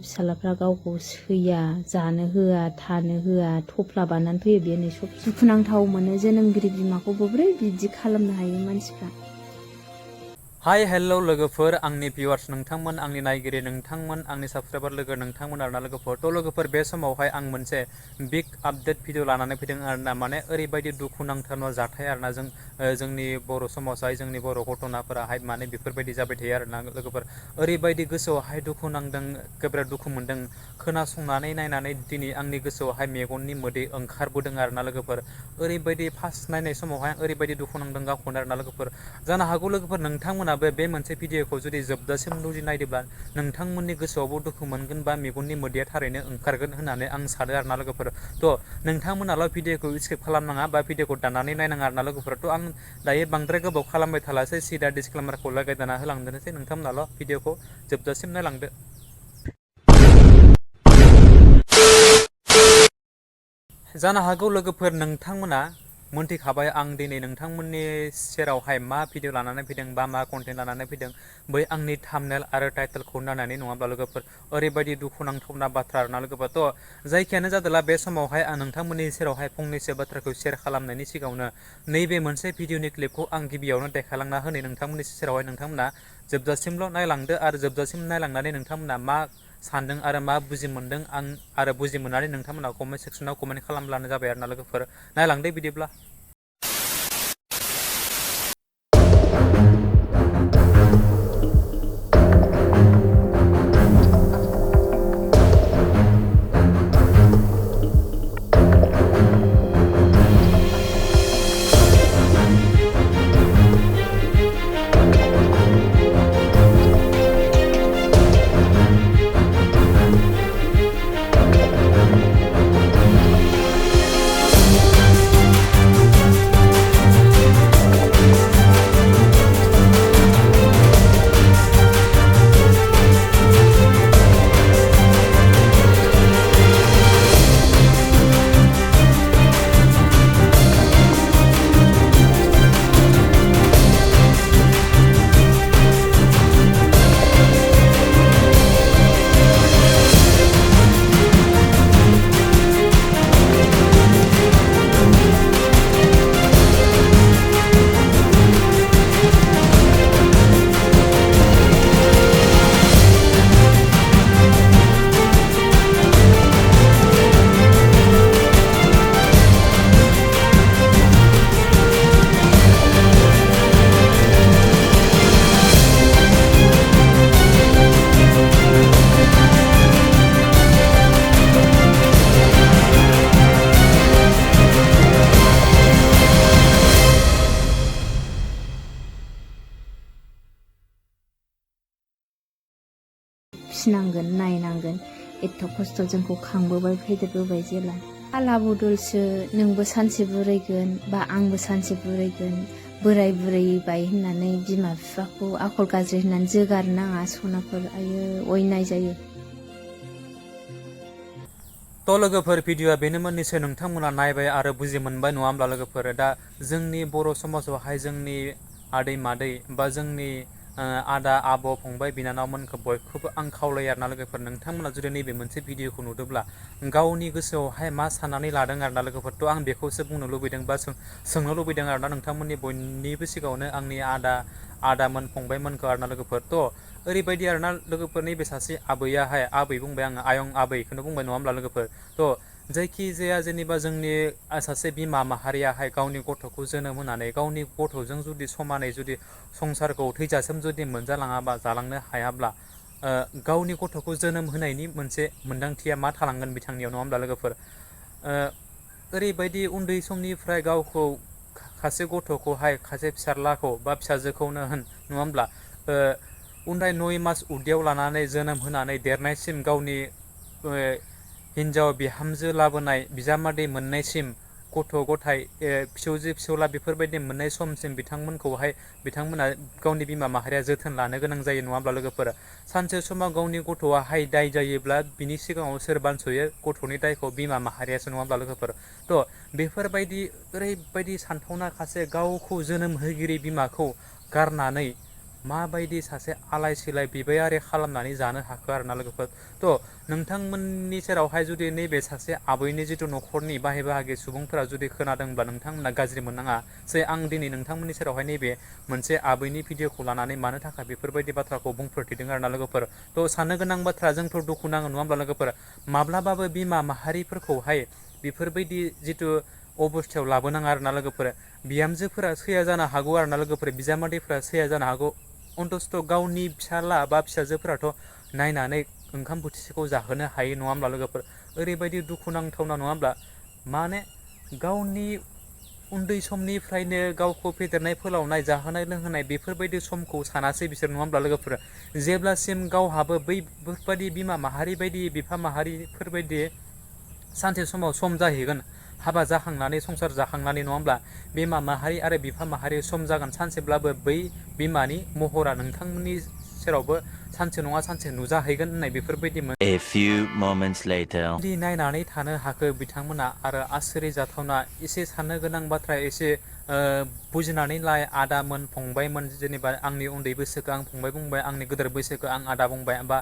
फिसालाफ्रा गावखौ सैया, जानो होआ, थानो होआ, थफ्ला बानानै फैयो। बेनो सब दुखुनांथाव मोनो। जोनोमगिरि बिमाखौ बोरै बिदि खालामनो हायो मानसिफ्रा। हाय हेल' लोगोफोर, आंनि भिउवार्स नोंथांमोन, आंनि नायगिरि नोंथांमोन, आंनि साबसक्राइबार लोगो नोंथांमोन आरोना लोगोफोर। थ' लोगोफोर, बे समावहाय आं मोनसे बिग आपडेट भिडिअ लानानै फैदों आरोना। माने ओरैबायदि दुखुनांथाव जाथाय आरोना, जोंनि बर' समाजावहाय, जोंनि बर' घटनाफोराहाय माने बेफोरबायदि जाबाय थायो आरोना लोगोफोर। ओरैबायदि गोसोआवहाय दुखु नांदों, गोब्राब दुखु मोनदों। खोनासंनानै नायनानै दिनै आंनि गोसोआवहाय मेगननि मोदै ओंखारबोदों आरोना लोगोफोर। ओरैबायदि फार्स्ट नायनाय समावहाय ओरैबायदि दुखु नांदों गावखौनो आरोना लोगोफोर। जानो हागौ लोगोफोर नोंथांमोनाबो बे मोनसे भिडिअखौ जुदि जोबजासिम जुदि नायदोंब्ला नोंथांमोननि गोसोआवबो दुखु मोनगोन बा मेगननि मोदैया थारैनो ओंखारगोन होननानै आं सानो आरोना लोगोफोर। थ' नोंथांमोनाल' भिडिअखौ स्किप खालामनाङा बा भिडिअखौ दाननानै नायनाङा आरोना लोगोफोर। थ' आं दायो बांद्राय गोबाव खालामबाय थालासै, सिदा डिसक्लेमारखौ लागायदाना होलांदोनोसै। नोंथांमोनाल' भिडिअखौ जोबजासिम नायलांदो। जानो हागौ लोगोफोर नोंथांमोना मोनथिखाबाय आं दिनै नोंथांमोननि सेरावहाय मा भिडिअ लानानै फैदों बा मा कन्टेन्ट लानानै फैदों। बै आंनि थाम्बनेल आरो टाइटेलखौ नायनानै नङाब्ला लोगोफोर ओरैबायदि दुखुनांथावना बाथ्रा आरोना लोगोफोर। थ' जायखियानो जादोला बे समावहाय आं नोंथांमोननि सेरावहाय फंनैसो बाथ्राखौ शेयार खालामनायनि सिगाङावनो नैबे मोनसे भिडिअनि क्लिपखौ आं गिबियावनो देखायलांना होनो नोंथांमोननि सेरावहाय। नोंथांमोना जोबजासिमल' नायलांदो आरो जोबजासिम नायलांनानै नोंथांमोना मा सानदों आरो मा बुजि मोनदों आं आरो बुजि मोननानै नोंथांमोना कमेन्ट सेक्सनाव कमेन्ट खालामब्लानो जाबाय आरोना लोगोफोर। नायलांदो बिदिब्ला। फिनांगोन, नायनांगोन। एथ' खस्थ' जोंखौ खांबोबाय, फेदेरबोबाय जेला। फाला बदलसो नोंबो सानसे बुरैगोन बा आंबो सानसे बुरैगोन। बोराय बुरैबाय होननानै बिमा बिफाखौ आखल गाज्रि होननानै जोगारनो नाङा सनाफोर। आयो अयनाय जायो। थ' लोगोफोर, भिडिअआ बेनोमोननिसो। नोंथांमोना नायबाय आरो बुजि मोनबाय नङा होमब्ला लोगोफोर। दा जोंनि बर' समाजावहाय जोंनि आदै मादै बा जोंनि आदा आब' फंबाय बिनानावमोनखौ बयखौबो आं खावलायो आरोना लोगोफोर। नोंथांमोना जुदि नैबे मोनसे भिडिअखौ नुदोंब्ला गावनि गोसोआवहाय मा साननानै लादों आरोना लोगोफोर। थ' आं बेखौसो बुंनो लुबैदों बा सोंनो लुबैदों आरोना नोंथांमोननि बयनिबो सिगाङावनो, आंनि आदामोन फंबायमोनखौ आरोना लोगोफोर। थ' ओरैबायदि आरोना लोगोफोर, नैबे सासे आबैयाहाय, आबै बुंबाय आङो, आयं आबैखौनो बुंबाय नङा होमब्ला लोगोफोर। थ' जायखिजाया जेनेबा जोंनि सासे बिमा माहारियाहाय गावनि गथ'खौ जोनोम होनानै गावनि गथ'जों जुदि समानै जुदि संसारखौ थैजासिम जुदि मोनजालाङाबा, जालांनो हायाब्ला गावनि गथ'खौ जोनोम होनायनि मोनसे मोन्दांथिया मा थालांगोन बिथांनियाव नङा होमब्ला लोगोफोर। ओरैबायदि उन्दै समनिफ्राय गावखौ सासे गथ'खौहाय, सासे फिसाज्लाखौ बा फिसाजोखौनो होन नङा होमब्ला, उन्दै 9 मास उदैयाव लानानै जोनोम होनानै देरनायसिम गावनि हिन्जाव बिहामजो लाबोनाय, बिजामादै मोननायसिम, गथ' गथाय फिसौजो फिसौला बेफोरबायदि मोननाय समसिम बिथांमोना गावनि बिमा माहारिया जोथोन लानो गोनां जायो नङा होमब्ला लोगोफोर। सानसे समाव गावनि गथ'आहाय दाय जायोब्ला बिनि सिगाङाव सोर बानस'यो? गथ'नि दायखौ बिमा माहारियासो नङा होमब्ला लोगोफोर। थ' ओरैबायदि सानथावना सासे गावखौ जोनोम होगिरि बिमाखौ गारनानै माबायदि सासे आलाय सिलाय बिबायारि खालामनानै जानो हाखो आरोना लोगोफोर। थ' नोंथांमोननि सेरावहाय जुदि नैबे सासे आबैनि जिथु न'खरनि बाहाय बाहागि सुबुंफोरा जुदि खोनादोंब्ला नोंथांमोना गाज्रि मोननाङा जे आं दिनै नोंथांमोननि सेरावहाय नैबे मोनसे आबैनि भिडिअखौ लानानै मानो थाखाय बेफोरबायदि बाथ्राखौ बुंफोरथिदों आरोना लोगोफोर। थ' साननो गोनां बाथ्रा जोंफोर दुखु नाङो नङा होमब्ला लोगोफोर। माब्लाबाबो बिमा माहारिफोरखौहाय बेफोरबायदि जिथु अबस्थायाव लाबोनाङा आरोना लोगोफोर। बिहामजोफोरा सैया जानो हागौ आरोना लोगोफोर, बिजामादैफोरा सैया जानो हागौ, अन्थस्थ' गावनि फिसाला बा फिसाजोफोराथ' नायनानै ओंखाम बोथिसेखौ जाहोनो हायो नङा होमब्ला लोगोफोर। ओरैबायदि दुखु नांथावना नङा होमब्ला, माने गावनि उन्दै समनिफ्रायनो गावखौ फेदेरनाय फोलावनाय जाहोनाय लोंहोनाय बेफोरबायदि समखौ सानासै बिसोर नङा होमब्ला लोगोफोर। जेब्लासिम गावहाबो बैफोरबायदि बिमा माहारि बायदि बिफा माहारिफोरबायदि सानसे समाव सम जाहैगोन, हाबा जाखांनानै संसार जाखांनानै नङा होमब्ला, बिमा माहारि आरो बिफा माहारि सम जागोन सानसेब्लाबो बै बिमानि महरा नोंथांमोननि सेरावबो सानसे नङा सानसे नुजाहैगोन होननाय बेफोरबायदि A few moments later. नायनानै थानो हाखो बिथांमोना। आरो आश्चर्य जाथावना, एसे साननो गोनां बाथ्रा, एसे बुजिनानै लाय आदामोन फंबायमोन, जेनेबा आंनि उन्दै बैसोखौ आं फंबाय बुंबाय, आंनि गोदोर बैसोखौ आं आदा बुंबाय, बा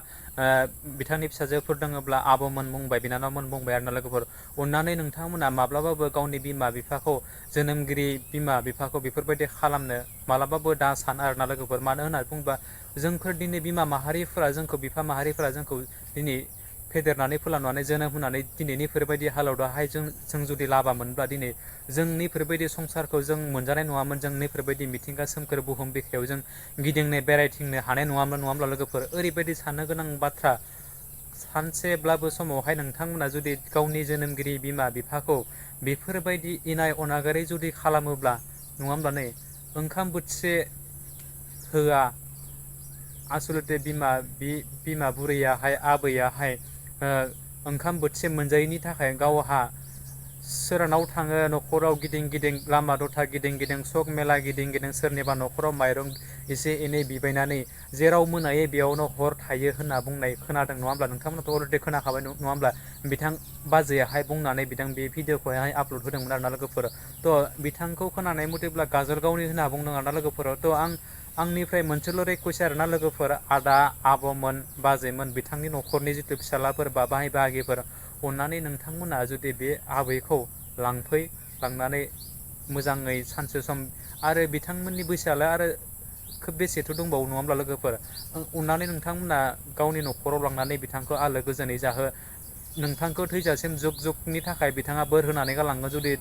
बिथांनि फिसाजोफोर दङब्ला आब'मोन बुंबाय, बिनानावमोन बुंबाय आरोना लोगोफोर। अननानै नोंथांमोना माब्लाबाबो गावनि बिमा बिफाखौ, जोनोमगिरि बिमा बिफाखौ बेफोरबायदि खालामनो मालाबाबो दा सान आरोना लोगोफोर। मानो होननानै बुङोबा जोंफोर दिनै बिमा माहारिफोरा जोंखौ, बिफा माहारिफोरा जोंखौ दिनै फेदेरनानै फोलावनानै जोनोम होनानै दिनैनि बेफोरबायदि हालोदावहाय जों जुदि लाबामोनब्ला दिनै जोंनि बेफोरबायदि संसारखौ जों मोनजानाय नङामोन, जों नैफोरबायदि मिथिंगा सोमखोर बुहुम बिखायाव जों गिदिंनो बेरायथिंनो हानाय नङामोन नङा होमब्ला लोगोफोर। ओरैबायदि साननो गोनां बाथ्रा, सानसेब्लाबो समावहाय नोंथांमोना जुदि गावनि जोनोमगिरि बिमा बिफाखौ बेफोरबायदि इनाय अनागारै जुदि खालामोब्ला नङा होमब्ला, नै ओंखाम बोथिसे होआ, आसलथे बिमा बुरैयाहाय, आबैयाहाय ओंखाम बोथिसे मोनजायैनि थाखाय गावहा सोरनाव थाङो न'खराव गिदिं गिदिं, लामा दथा गिदिं गिदिं, सक मेला गिदिं गिदिं, सोरनिबा न'खराव माइरं एसे एनै बिबायनानै जेराव मोनायो बेयावनो हर थायो होनना बुंनाय खोनादों नङा होमब्ला। नोंथांमोनाथ' अलरेडि खोनाखाबाय नङा होमब्ला। बिथां बाजैयाहाय बुंनानै बिथां बे भिडिअखौहाय आपलड होदोंमोन आरोना लोगोफोर। थ' बिथांखौ खोनानाय मथेब्ला गाजोलगावनि होनना बुंदों आरोना लोगोफोर। थ' आंनिफ्राय मोनसेल' रिकुवेस्ट आरोना लोगोफोर, आदा आब'मोन बाजैमोन, बिथांनि न'खरनि जिथु फिसालाफोर बा बाहाय बाहागिफोर, अननानै नोंथांमोना जुदि बे आबैखौ लांनानै मोजाङै सानसे सम, आरो बिथांमोननि बैसोआलाय आरो खोब बेसेथ' दंबावो नङा होमब्ला लोगोफोर। अननानै नोंथांमोना गावनि न'खराव लांनानै बिथांखौ आलो गोजोनै जाहो, नोंथांखौ थैजासिम जुग जुगनि थाखाय बिथाङा बोर होनानै गालांगोन। जुदि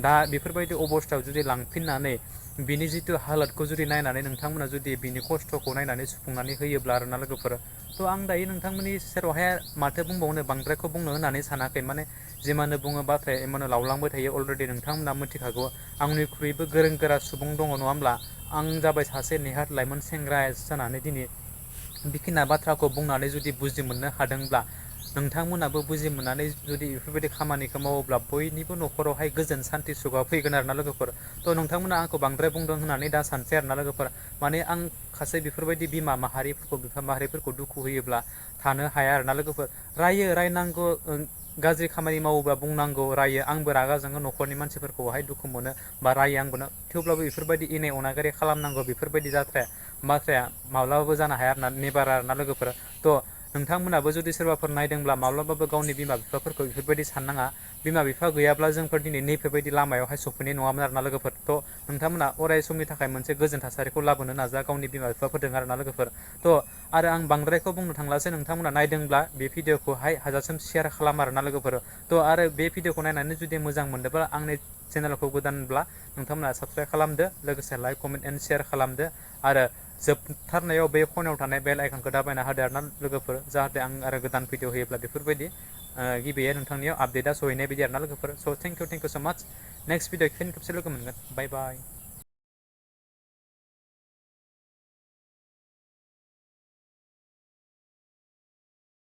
दा बेफोरबायदि अबस्थायाव जुदि लांफिननानै बिनि जिथु हालोदखौ जुदि नायनानै नोंथांमोना जुदि बिनि खस्थ'खौ नायनानै सुफुंनानै होयोब्ला आरोना लोगोफोर। थ' आं दायो नोंथांमोननि सेरावहाय माथो बुंबावनो, बांद्रायखौ बुंनो होननानै सानाखै। माने जिमानो बुङो बाथ्राया इमानो लावलांबाय थायो, अलरेडि नोंथांमोना मिथिखागौ। आंनिख्रुइबो गोरों गोरा सुबुं दङ नङा होमब्ला। आं जाबाय सासे नेहाथ लाइमोन सेंग्रा जानानै दिनै बेखिना बाथ्राखौ बुंनानै जुदि बुजि मोननो हादोंब्ला, नोंथांमोनाबो बुजि मोननानै जुदि बेफोरबायदि खामानिखौ मावोब्ला बयनिबो न'खरावहाय गोजोन सान्थि सुखआ फैगोन आरोना लोगोफोर। थ' नोंथांमोना आंखौ बांद्राय बुंदों होननानै दा सानसै आरोना लोगोफोर। माने आं खासे बेफोरबायदि बिमा माहारिफोरखौ, बिफा माहारिफोरखौ दुखु होयोब्ला थानो हाया आरोना लोगोफोर। रायनांगौ, गाज्रि खामानि मावोब्ला बुंनांगौ, रायो। आंबो रागा जोङो, न'खरनि मानसिफोरखौहाय दुखु मोनो बा रायो आंबो। थेवब्लाबो बेफोरबायदि इनाय अनागारि खालामनांगौ बेफोरबायदि बाथ्राया माब्लाबाबो जानो हाया आरोना, नेभार आरोना लोगोफोर। थ' नोंथांमोनाबो जुदि सोरबाफोर नायदोंब्ला माब्लाबाबो गावनि बिमा बिफाफोरखौ बेफोरबायदि साननाङा। बिमा बिफा गैयाब्ला जोंफोर दिनै नैफोरबायदि लामायावहाय सफैनाय नङामोन आरोना लोगोफोर। थ' नोंथांमोना अराय समनि थाखाय मोनसे गोजोन थासारिखौ लाबोनो नाजा, गावनि बिमा बिफाफोरजों आरोना लोगोफोर। थ' आरो आं बांद्रायखौ बुंनो थांलासो, नोंथांमोना नायदोंब्ला बे भिडिअखौहाय हाजासिम शेयार खालाम आरोना लोगोफोर। थ' आरो बे भिडिअखौ नायनानै जुदि मोजां मोनदोंब्ला, आंनि चेनेलखौ गोदानब्ला नोंथांमोना साबस्क्राइब खालामदो, लोगोसे लाइक कमेन्ट एन्ड शेयार खालामदो। आरो जोबथारनायाव बे खनायाव थानाय बेल आइकनखौ दाबायना होदो आरोना लोगोफोर, जाहाथे आं आरो गोदान भिडिअ होयोब्ला बेफोरबायदि गिबियै नोंथांनियाव आपडेटआ सहैनाय बायदि आरोना लोगोफोर। स' थेंक इउ स' माच। नेक्स्ट भिडिअ फिन खेबसे लोगो मोनगोन। बाय बाय।